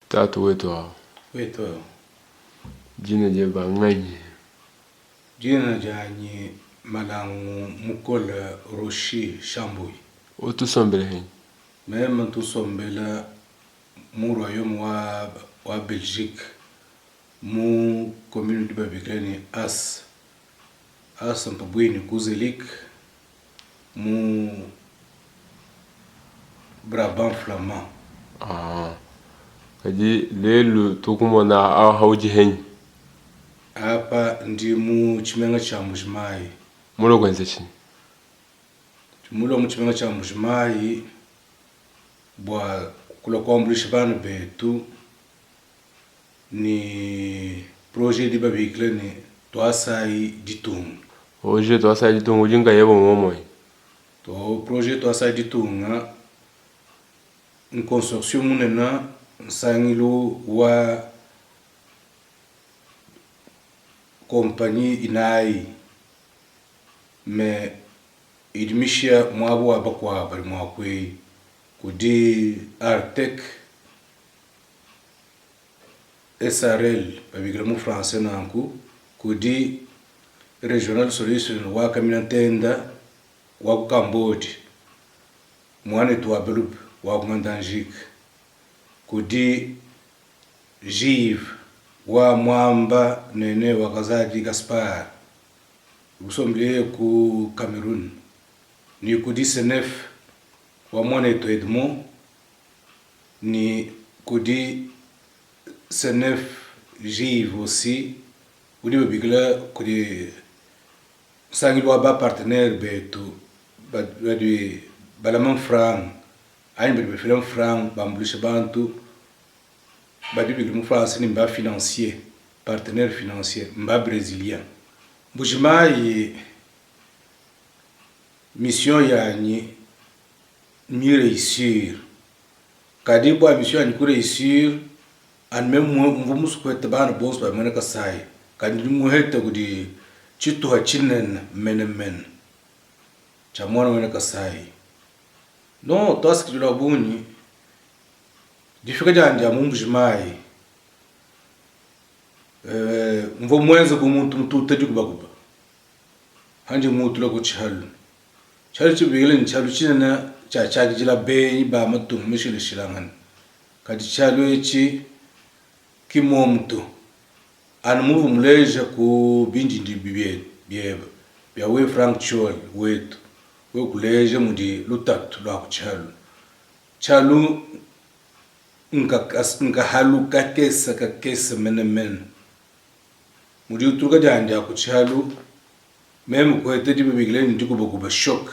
Tatu wetu awu. Wetu awu. Dina dieba nganyi? Dina dianyi Malangu Mukola Roshi Shambuyi. Utu usombela henyi? Meme ntu nsombela mu royaume wa wa Belgique mu commune udi babikila ne Asse. Asse mpabuipi ne Kuzelik mu Brabant flamand. Ah, kadi lelu tukumona aha udi henyi? Apa ndi mu tshimenga tshia Mbuji-Mayi. Mulue kuenza tshinyi? Ndi mulue mu tshimenga tshia Mbuji-Mayi bua kulua kuambuluisha bana betu ne projet idi babikila ne, Tuasayi ditunga. Projet Tuasayi ditunga udi nkayebe muomumue anyi? Too, projet Tuasayi ditunga nconsortium munene, nsangilu wa kompanyi inayi mais idi mishiya muaba wa bakuabu badi mua kueyi kudi Artec, SRL babikila mu français nanku kudi Regional Solution wa Kamina Ntenda wa ku Kambodi, muanetu wa Belupe wa ku Ngandanjika, kudi Jive wa Muamba Nene wa Kazadi Gaspard usombele ku Cameroun ne kudi Senef wa muanetu Edmond ne kudi Senef Jive aussi udi babikila kudi nsangilu wa ba partenaire betu badi balama mfranga anyi badi bafila mfranga bambuluisha bantu badi babikila mu français ne mba financier, partenaire financier mba bresilien. Mbuji Mayi mission yanyi mi reussir kadi bua mission yanyi ku reussir anu meme mvua musue kuheta bana bonso ba muena Kasai kadi ndi muhete kudi tshituha tshinene menemene tshia muana muena Kasai. Non tuasakidila wa bungi difika dianyi dia mu Mbuji Mayi mvua muenze bu muntu mututa dikubakuba andi ngutula ku tshialu. Tshialu tshibikila ne, tshialu tshinene tshia tshiakidila benyi ba matunga mashilashilangane. Kadi tshialu etshi ki mmuomu to. Anu muvua muleja ku bindidimbi biebe bia we Frank Tshiole wetu, wewe kuleja mudi lutatu lua ku tshialu. Tshialu nkahalu kakese kakese menemene. Mu diutuluka dianyi dia ku tshialu, Meme kuheta dibabikila ne dikubakuba, choc,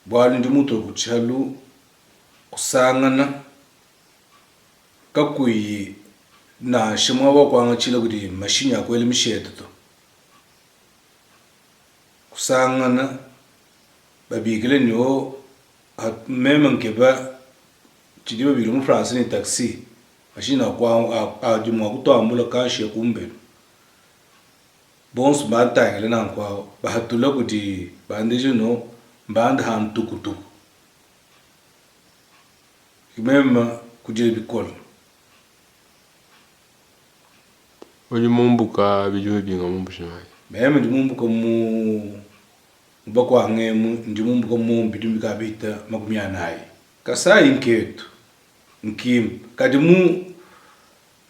bualu ndi mutua ku tshialu kusangana kakuyi nansha muaba wa kuangatshila kudi mashinyi a kuela mishete to. Kusangana babikila ne o meme nkeba tshidi babikila mu français ne taxi, mashinyi adi mua kutuambula kanshiya kumbelu. Bonso mbantangile nanku awu, bahatula kudi bandeja no mbanda ha ntukutuku. Ke meme kudila bikole. Udi mumbuka bidimu binga mu Mbuji-Mayi? Meme ndi mumbuka mu mu Bakwanga emu, ndi mumbuka mu bidimu bikadi bihita 40. Kasai nketu, nkimpe, kadi mu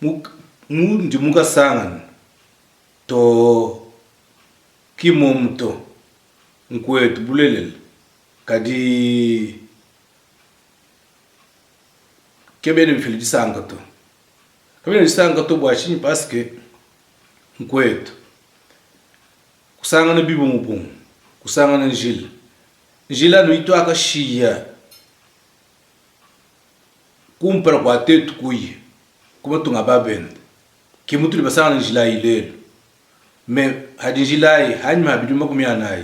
mu mundi mukasangane Too, ki mmuomu to. Nkuetu bulelela, kadi kebena bifila disanka to. Kabena disanka to bua tshinyi? Paske nkuetu kusangana bibungubungu, kusangana njila, njila anu ituakashiya kumpala kua tuetu kuya ku matunga a ba bende. Ke mutudi basangane njila ayi lelu. Mais hadi njila ayi hanyima ha bidimu 40,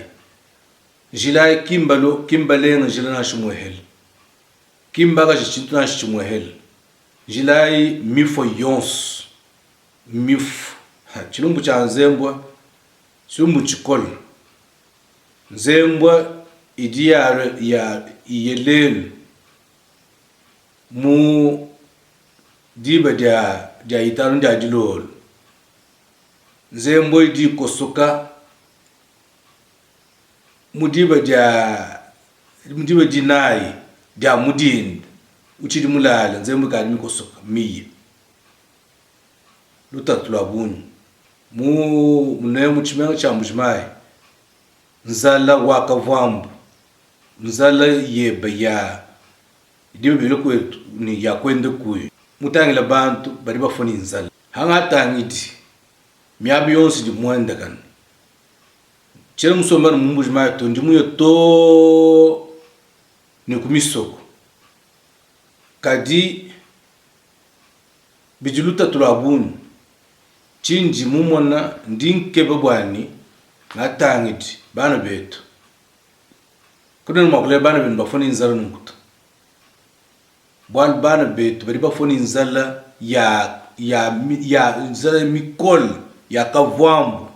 njila ayi ki mbalu, ki mbalenga njila nansha umuehele, ki mbakaje tshintu nansha tshimuehele. Njila ayi mmifua yonso, mmifua. Ha, tshilumbu tshia nzembua, tshilumbu ntshikole. Nzembua idi ya, ya iye lelu mu. Diba dia dia itanu dia dilolo, nzembo idi ikosoka mu diba dia mu diba dinayi dia mu dinda, utshidi mulale, nzembo ikadi mikosoka miye. Lutatu lua bungi mu munemu tshimenga tshia Mbuji-Mayi, nzala wa kavuambu, nzala yeba ya Idi mibelu kuetu ne ya kuenda kuyi mutangila bantu badi bafua ne nzala. Hangatangidi miaba yonso idi muendakana, tshiena musombe anu mu Mbuji-Mayi to, ndi muye too ne ku misoko. Kadi bidi lutatu lua bungi. Tshindi mumona, ndi nkeba bua ne ngatangidi bana betu. Katuena mua kulela bana benu bafua ne nzala nunku to. Bualu bana betu badi bafua ne nzala ya ya ya nzala mikole ya kavuambu.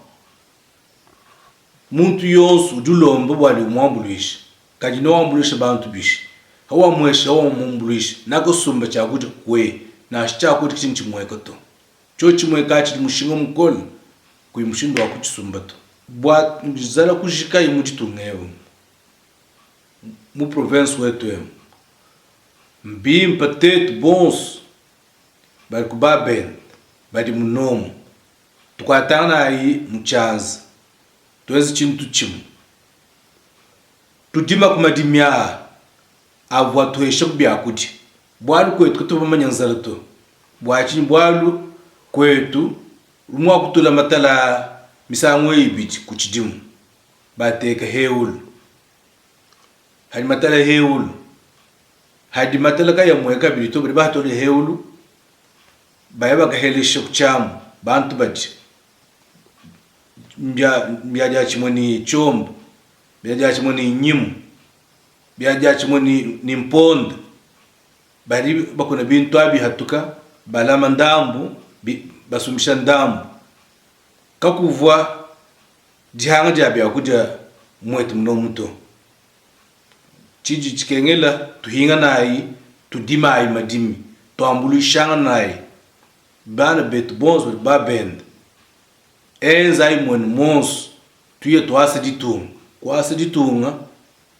Muntu yonso udi ulomba bua ne umuambuluishe, kadi newambuluishe bantu bishi? Hawamuesha hawamuambuluisha, nakasumba tshiakudia kue, nansha tshiakudia ki ntshimueka to. Tshiotshi tshimueka tshidi mushinga mukole, kuyi mushindu wa kutshisumba to. Bua nzala kujikayi mu ditunga emu, mu province wetu emu, mbimpe tetu bonso badi ku ba bende badi munomu tukuatanganayi mu tshianza, tuenze tshintu tshimue, tudimaku madimi aa avua atuheshaku biakudia, bualu kuetu katuena bamanye nzala to. Bua tshinyi? Bualu kuetu udi mua kutula matala misangu ibidi ku tshidimu, bateka heulu. Hadi matala heulu, hadi matala kayi amueka kabidi to, badi bahatula heulu, baya bakahelesha ku tshiamu, bantu badi mbia diatshimue ne tshiombo, mbia diatshimue ne nyimu, mbia diatshimue ne mponda. Badi bakuna bintu abi hatuka, balama ndambu, basumbisha ndambu. Kakuvua dihanga dia bia kudia muetu munomu to. Tshidi tshikengela tuhinganayi, tudimayi madimi, tuambuluishanganayi. Bana betu bonso badi ba bende, enzayi muenu muonso tuye tuasa ditunga. Kuasa ditunga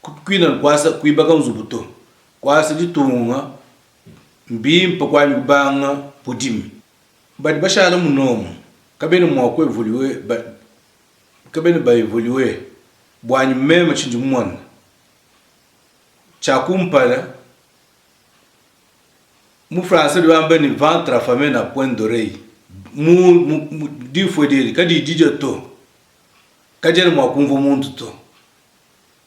kuina kuasa kuibaka nzubu to. Kuasa ditunga mbimpe kuanyi kubanga budimi. Badi bashala munomu kabena mua ku evoluer ba kabena ba evoluer buanyi meme tshindi mumona tshia kumpala mu français badi bamba ne ventre affame n'a point d'oreille mu mu difua edi kadiyi didia to kadiena mua kumvua muntu to.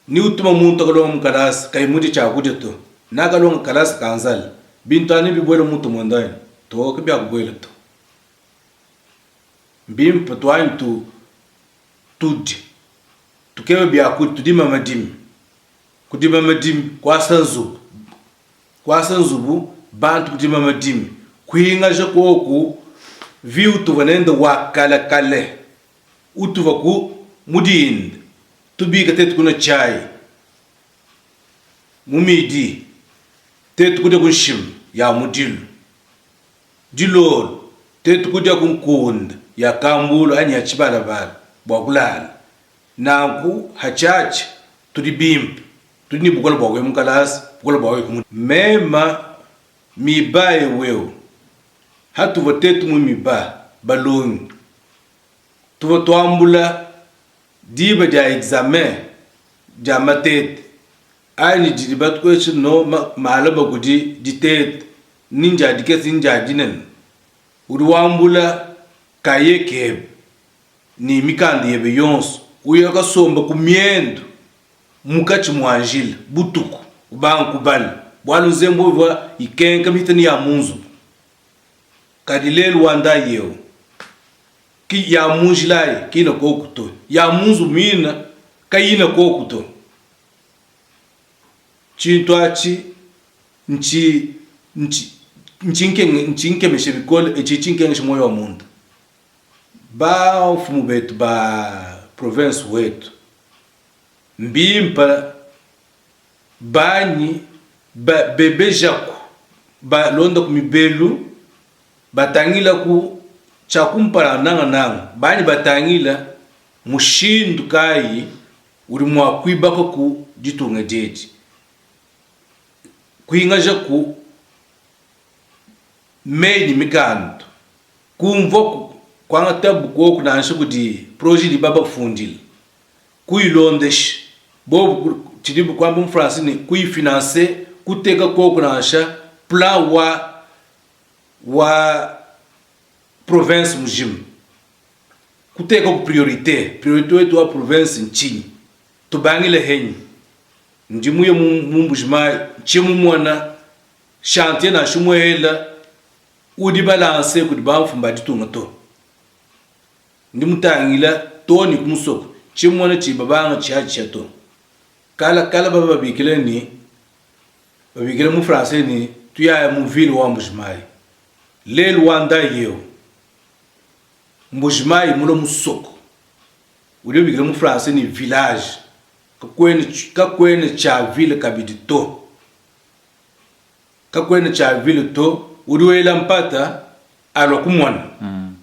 Ni utuma muntu akalonga mu kalasa kayi mudie tshiakudia to. Nakalonga kalasa ka nzala. Bintu abi nebibuele mu mutu muende anyi? Too, kabiakubuela to. Mbimpe tuanyi tu tudie, tukebe biakudia, tudime madimi. Kudima madimi, kuasa nzubu, kuasa nzubu, bantu kudima madimi, kuhingaja koku vie utuvua nende wa kale kale, utuvua ku mu dinda. Tubika tetu kunua tshiayi mu midi, tetu kudia ku nshima ya mudilu. Dilolo tetu kudia ku nkunda ya kambulu anyi ya tshibalabala bua kulala. Nanku hatshiatshia tudi bimpe, tudi ne bukole bua kuya mu kalasa, bukole bua kuya ku mudimu. Mema miba ewu hatuvua tetu mu miba balongi, tuvua tuambula Diba dia examen dia mateta anyi didi batukwesha no malaba kudi diteta ni ndia dikese ni ndia dinene, udi wambula kaye kebe ne mikanda yebe yonso uya kasomba ku miendu mukatshi mua njila butuku ubanga kubala bualu nzembu ivua ikenka mihita ne ya mu nzubu. Kadi lelu wa ndayi eu Ki ya mu njila ayi kina koku to, ya mu nzubu mina kayina koku to. Tshintu atshi ntshi ntshi ntshinkenge ntshinkemeshe bikole, tshidi tshinkengesha muoyo wa munda. Bamfumu betu ba province wetu mbimpe banyi ba bebejaku balondaku mibelu. Batangila ku tshia kumpala nangananga banyi batangila mushindu kayi udi mua kuibaka ku ditunga diedi, kuhingaja ku meyi ne mikandu, kumvua kuangatabu kuoku nansha kudi projet idi babafundile, kuyilondesha bobu tshidibu kuamba mu français ne kuyifinancer, kuteka kuoku nansha plan wa wa province mujima, kuteka ku priorite, priorite wetu wa province ntshinyi, tubangile henyi, ndi muye mu Mbuji Mayi ntshi mumona chantier nansha umuela udi balanse kudi bamfumu ba ditunga to, ndi mutangila too ne ku musoko tshi mumona tshi babanga tshiatshia to, kala kala baba babikila ne babikila mu français ne tuyaya mu ville wa Mbuji Mayi, lelu wa ndayi eu Mbuji Mayi mulua musoko udi babikila mu français ne village kakuena kakuena tshia ville kabidi to. Kakuena tshia ville to, udi wela mpata alua kumona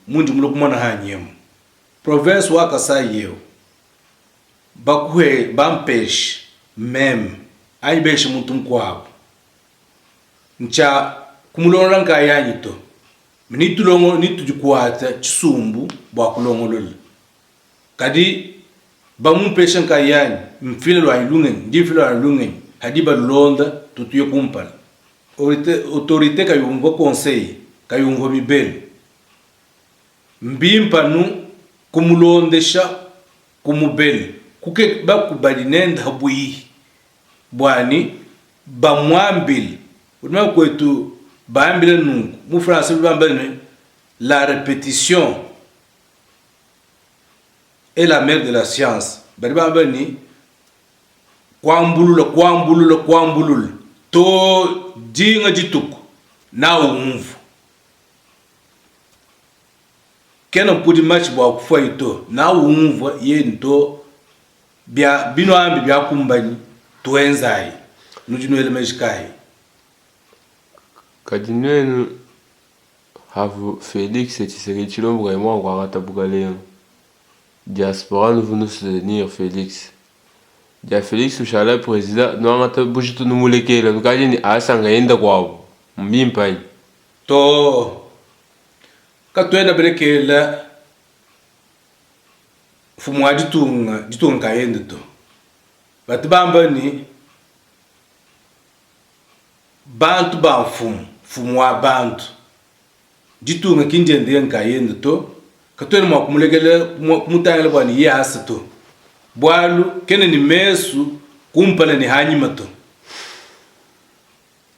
mundi mulue kumona hanyi emu. Province wa Kasai eu bakuhe bampeshe meme anyi beshe muntu mukuabu ntshia kumulongolola nkayanyi to, nitulongo nitudikuata tshisumbu bua kulongolola. Kadi bamumpesha nkayanyi mfila luanyi lungenyi, ndi mfila luanyi lungenyi hadi balulonda tutuye kumpala. Autorite kayumvua conseil, kayumvua mibelu. Mbimpe anu kumulondesha ku mubelu, kukeba ku badi nende habuihi bua ne bamuambile. Udi manya kuetu bambila nunku mu français badi bamba ne la repetition est la mere de la science. Badi bamba ne kuambulula, kuambulula, kuambulula to dinga dituku nawu umvua. Kena mpudi matshi bua kufuayi to, nawu umvua yenu to bia binuambi biakumbanyi tuenzayi. Nudi nuela meji kayi? Kadi nuenu havu Felix Tshisekedi Tshilombo kayi mua kuangata bukalenga, diaspora nuvu nu soutenir Felix. Dia Felix ushala president nuangata bujitu numulekela nukadi ne asanga enda kuabu mbimpe anyi? Too, katuena balekela mfumu wa ditunga ditunga nkayende to. Batu bamba ne, bantu ba mfumu, mfumu wa bantu, ditunga ki ndiende yeye nkayende to. Katuena mua kumulekela kumutangila bua ne yeye asa to, bualu kena ne mesu kumpala ne anyima to.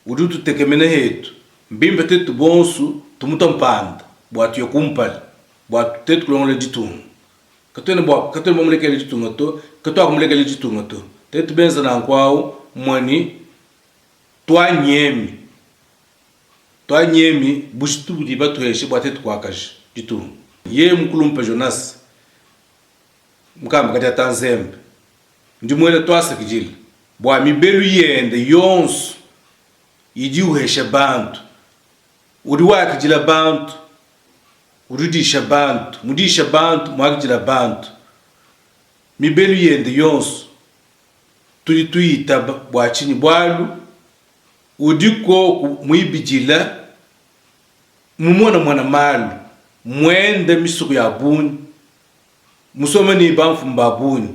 Udi ututekemena hetu. Mbimpe tuetu bonsu tumutua mpanda bua tuye kumpala, bua tuetu kulongolola ditunga. Katuena bua katuena bamulekele ditunga to, katuakumulekela ditunga to. Tuetu benza nanku awu mmue ne tuanyemi, tuanyemi bujitu budi batuheshe bua tuetu kuakaja ditunga. Yeye mukulumpe Jonas Mukamba Kadiata Nzembe, ndi muela tuasakidila bua mibelu yende yonso idi uhesha bantu. Udi wakidila bantu, udi udisha bantu, mudisha bantu, muakidila bantu. Mibelu yende yonso tudi tuyitaba. Bua tshinyi? Bualu udi koku muibidila mumonamona malu, muende misoko ya bungi, musombe ne bamfumu ba bungi.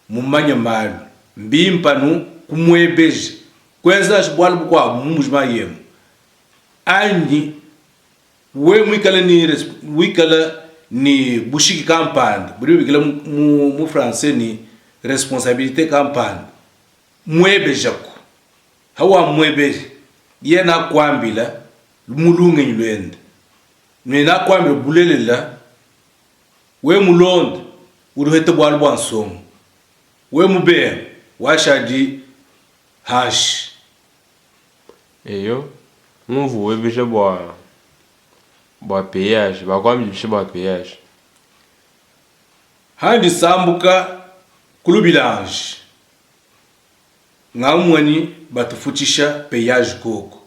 Mumanye malu, mbimpe anu kumuebeja. Kuenza nansha bualu bukuabu mu mujima yemu anyi wewe muikale ne wikala ne bushiki kampanda budi babikila mu mu français ne responsabilite kampanda, muebejaku. Hawamuebeja, yeye nakuambila mu lungenyi luende ne nakuambila bulelela. Wewe mulonde, udi uheta bualu bua nsongo, wewe mubenge, washadi hanshi. Eyo, ngumvu webeja bua bua peyage, bakuambidi bishi bua peyage? Handi nsambuka ku lubilanji, ngamuanyi batufutshisha peyage koku.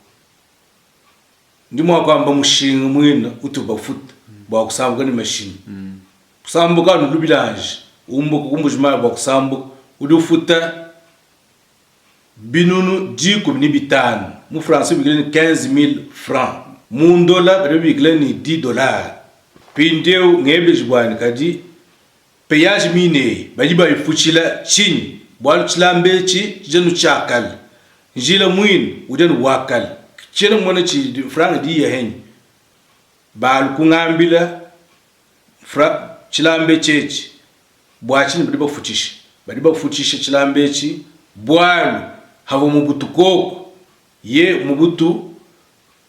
Ndi mua kuamba mushinga muine utubu bafuta bua kusambuka ne mashinyi. Kusambuka anu lubilanji, umbuka ku Mbuji-Mayi bua kusambuka, udi ufuta 500 000, mu français babikila ne 15 000 francs, mu ndola badi babikila ne 10 dollars. Mpindieu ngebeji buanyi kadi peyaje mine eyi badi bayifutshila tshinyi? Bualu tshilamba etshi tshidi anu tshia kale, njila muine udi anu wa kale. Tshiena mmona tshidi mfranga idi iya henyi? Balu kungambila tshilamba etshi etshi Bua tshinyi badi bafutshisha? Badi bafutshisha tshilamba etshi bualu havua Mobutu koku ye Mobutu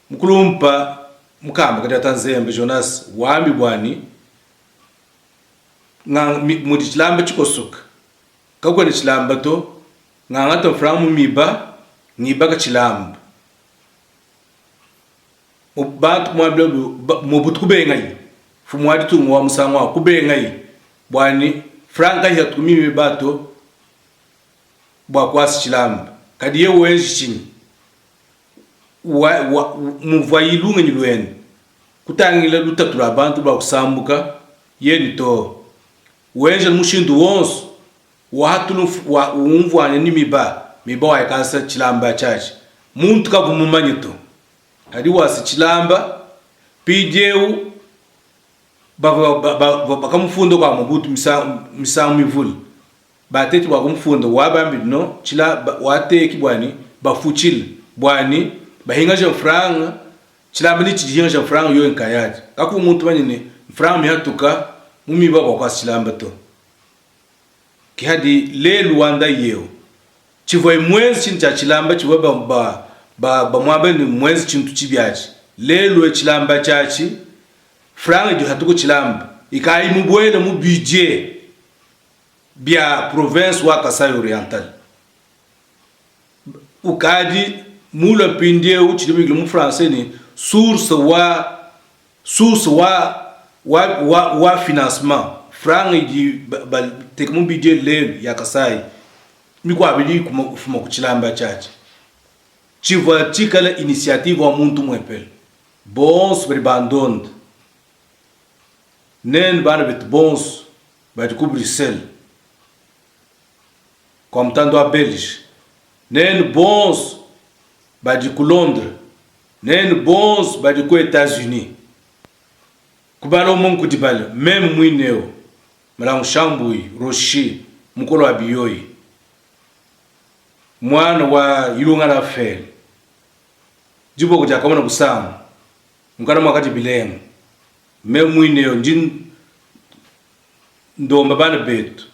mukulumpa mukamba kadiata nzembe Jonas wambi bua ni mudi tshilamba tshikosoka kakuena tshilamba to ngangata mfranga mu miba ngibaka tshilamba. Bantu kumuambila Mobutu kubengayi mfumu wa ditunga wa musangu au kubengayi bua ni franc kahia mimi bato bua kuasa tshilamba kadi ye wenji tshinyi muvuayi lungenyi luende kutangila lutatu lua bantu lua kusambuka ye ni too wenja mushindu wonso wahatulu wa umvuanya ni miba miba waikasa tshilamba tshiatshi muntu kavu mumanye to kadi wasa tshilamba mpindieu bavua bakamufunda kua Mobutu misangu mivule bateti bua kumufunda wabambidi no tshila wateki bua ni bafutshile bua ni bahingaje mfranga tshilamba ni tshidi hingaja mfranga yoyi nkayadi kakuvu muntu manye ne mfranga mihatuka mu miba bua kuasa tshilamba to ke hadi lelu wanda yeu tshivua muenze tshintu tshia tshilamba tshivua bamuamba ne muenze tshintu tshibi atshi lelu tshilamba tshiatshi franga idi hatuku tshilamba ikayi mubuele mu budget bia province wa Kasai Oriental ukadi mulua mpindieu tshidi babikila mu français ne source wa source wa wa wa, wa financement franga idi bateka mu budget lelu ya Kasai mikuabu idi ifuma ku tshilamba tshiatshi tshivua tshikala initiative wa muntu muepele bonso badi bandonda nenu bana betu bonso badi ku Bruxelles kua mutanda wa Belge nenu bonso badi ku Londres nenu bonso badi ku Etats-Unis kubala umue nkudibala meme muineu Malangu Shambuyi Roshi mukolo wa Biyoyi muana wa Ilunga Rafele diboko diakamona kusama mukana muakadi bilenga meme muineu ndi ndomba bana betu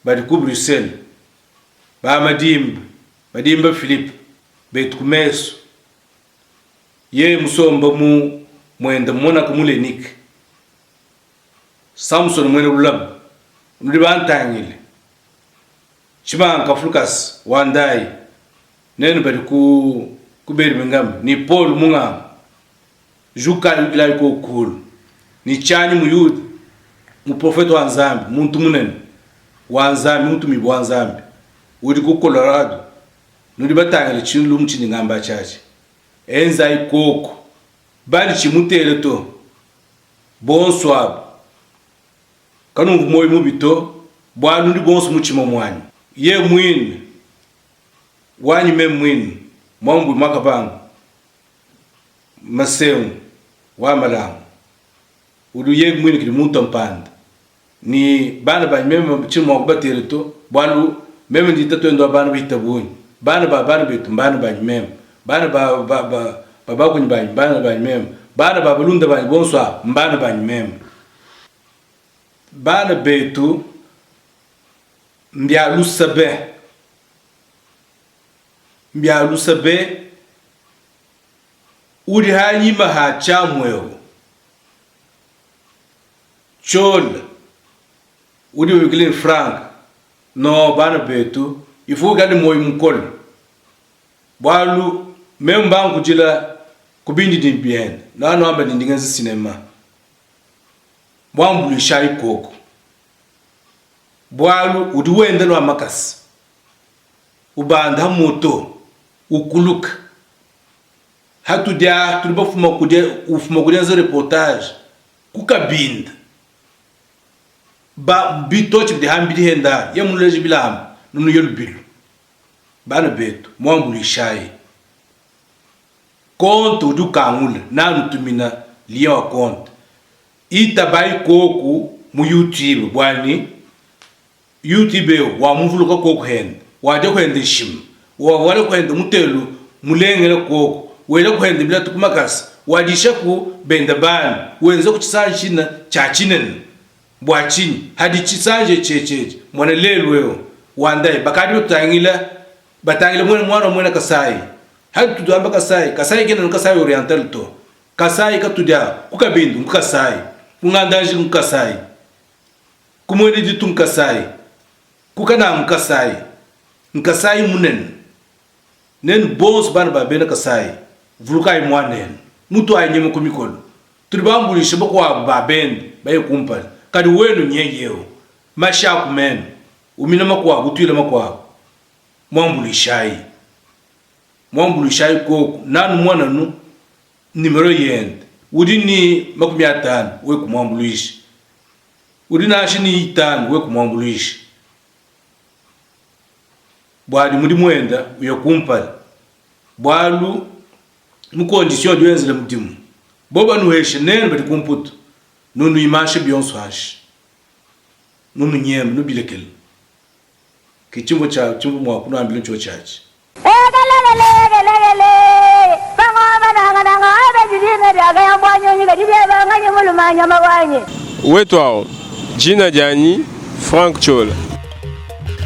badi ku Bruxelles ba Madimba Madimba Philippe betu ku mesu yeye musomba mu muenda monaka mu Lenike Samson muena lulaba nudi bantangile Tshimanka Flukas wa ndayi nenu badi ku ku Birmingham ni Paul Munganga jukayi yukilayi ko kulu ni tshianyi muyuda muprofete wa Nzambi muntu munene wa Nzambi mutumibue wa Nzambi udi ku Colorado nudi batangile tshilumu tshindi ngamba tshiatshi enzayi koku bandi tshimutele to bonso abu kanumvu muoyo mubi to bualu nudi bonso mutshima muanyi ye muine wanyi meme muine muambui muakabanga Masengu wa Malangu udi ye muine kidi muntu mpanda ni bana banyi meme tshina mua kubatela to bualu meme ndi tatuende wa bana bahita bungi bana ba bana betu mbana banyi meme bana ba ba ba ba bakunyi banyi mbana banyi meme bana ba balunda banyi bonso aba mbana banyi meme bana betu mbia lusa be mbia lusa be udi hanyima ha tshiamuehu Tshiola udi ubikila ne Frank no bana betu il faut wikale ne muoyo mukole bualu meme mbankudila ku bindidimbi biende nanuamba ne ndi ngenza cinema muambuluishayi koku bualu udi wenda lua makasa ubanda moto ukuluka. Hatudi aha tudi bafuma kudia ufuma kudienza reportage ku Kabinda ba bitotshi bidi hambidi henda ye muleji bilamba nunuye lubilu. Bana betu muambuluishayi compte udi ukangula nanutumina lien wa compte itabayi koku mu YouTube buani YouTube eu wamuvuluka koku henda wadia kuenda nshima wavuala kuenda mutelu mulengela koku wela kuenda bilatu ku makasa wadishaku benda bana wenza ku tshisanji tshina tshia tshinene Bua tshinyi hadi tshisanji etshi etshi etshi mona lelu eu wandayi bakadi batutangila batangila muena muana wa muena Kasai hadi tutuamba Kasai Kasai kena anu Kasai oriental to Kasai katudi a ku Kabindu nku Kasai ku Ngandanji nku Kasai ku muena ditu nku Kasai ku Kananga nku Kasai nkasai munene nenu bonso bana ba bena Kasai vulukayi muanenu mutuayi nyama ku mikolo Tudi bambuluishe bakuabu ba bende baye kumpala, kadi wenu nyeye eu, mashi a ku menu, umina makuabu, utuila makuabu. Muambuluishayi, muambuluishayi koku nanu muananu nimero yende udi ni 50 we kumuambuluisha, udi nansha ni itanu we kumuambuluisha, buadi mudimu wenda uya kumpala bualu mu condition adi wenzela mudimu bo banuheshe nenu badi ku mputu nunuimanshe bionso hanshi nununyeme nubilekele ke tshimvua tshia tshimvua mua kunuambila ntshiotshi atshi. Wetu awu, djina dianyi Franck Ciola.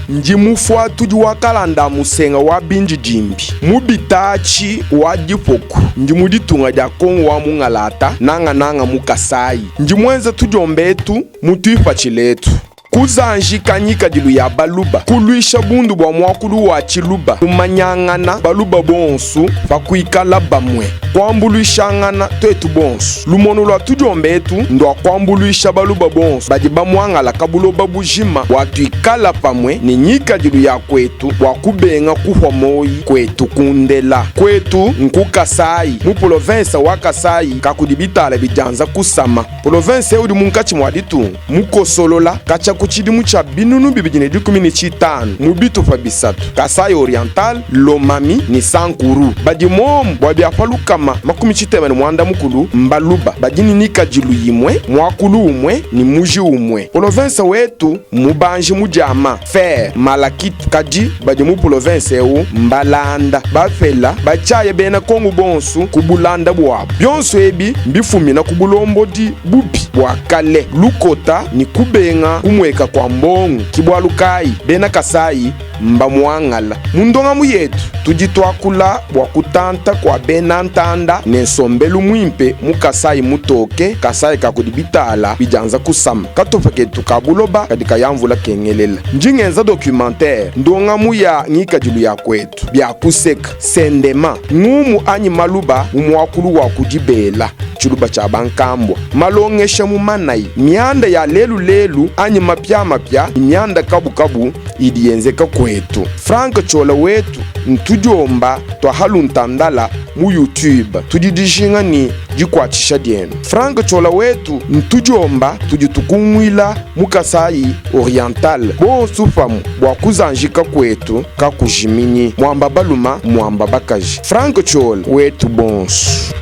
Ndi mufuatudi wa kalanda a musenga wa bindidimbi mu bitaatshi wa dipoku. Ndi mu ditunga dia Kongo wa mungalata, nangananga mu Kasayi. Ndi muenza tudiomba etu mu tuipatshila etu. Kuzanjika ngikadilu ya Baluba, kuluisha bundu bua muakulu wa Tshiluba, kumanyangana Baluba bonsu pa kuikala bamue, kuambuluishangana tuetu bonsu. Lumonu lua tudiomba etu ndua kuambuluisha Baluba bonsu badi bamuangalaka buloba bujima bua tuikala pamue ne ngikadilu ya kuetu bua kubenga kuhua moyi kuetu kundela. Kuetu nku Kasayi, mu polovensa wa Kasayi kakudi bitala bidianza kusama. Polovensa eu udi munkatshi mua ditunga, mukosolola katshia ku tshidimu tshia 2015 mu bitupa bisatu, Kasaï-Oriental, Lomami ne Sankuru. Badi muomu bua bia pa 60 mbaluba badi ne ngikadilu imue, muakulu umue ne muji umue. Polovensa wetu mmubanji mu diama, fer, malachite, kadi badi mu polovensa eu mbalanda, bapela, batshiaya bena Kongo bonsu ku bulanda buabu. Bionso ebi mbifumina ku bulombodi bubi bua kale, lukota ne kubenga kumueka kua mbongo. Ki bualu kayi bena Kasayi mbamuangala. Mu ndongamu yetu tudi tuakula bua kutanta kua bena ntanda ne nsombelu muimpe mu Kasayi mutoke, Kasayi ka kudi bitala bidianza kusama. Katupa ketu ka buloba kadi kaya mvula kengelela. Ndi ngenza documentaire, ndongamu ya ngikadilu ya kuetu, bia kuseka, sendema, ngumu anyi maluba mu muakulu wa ku dibela, tshiluba tshia bankambua, malongesha mu manayi, mianda ya lelu lelu anyi mapiamapia ne mianda kabukabu idi yenzeka kuetu. Franck Ciola wetu ntudiomba tua haluntandala mu YouTube. Tudi dijinga ne dikuatshisha dienu. Franck Ciola wetu ntudiomba tudi tukunguila mu Kasaï Oriental bonsu pamue bua kuzanjika kuetu kakujiminyi. Muamba baluma muamba bakaji. Franck Ciola wetu bonsu.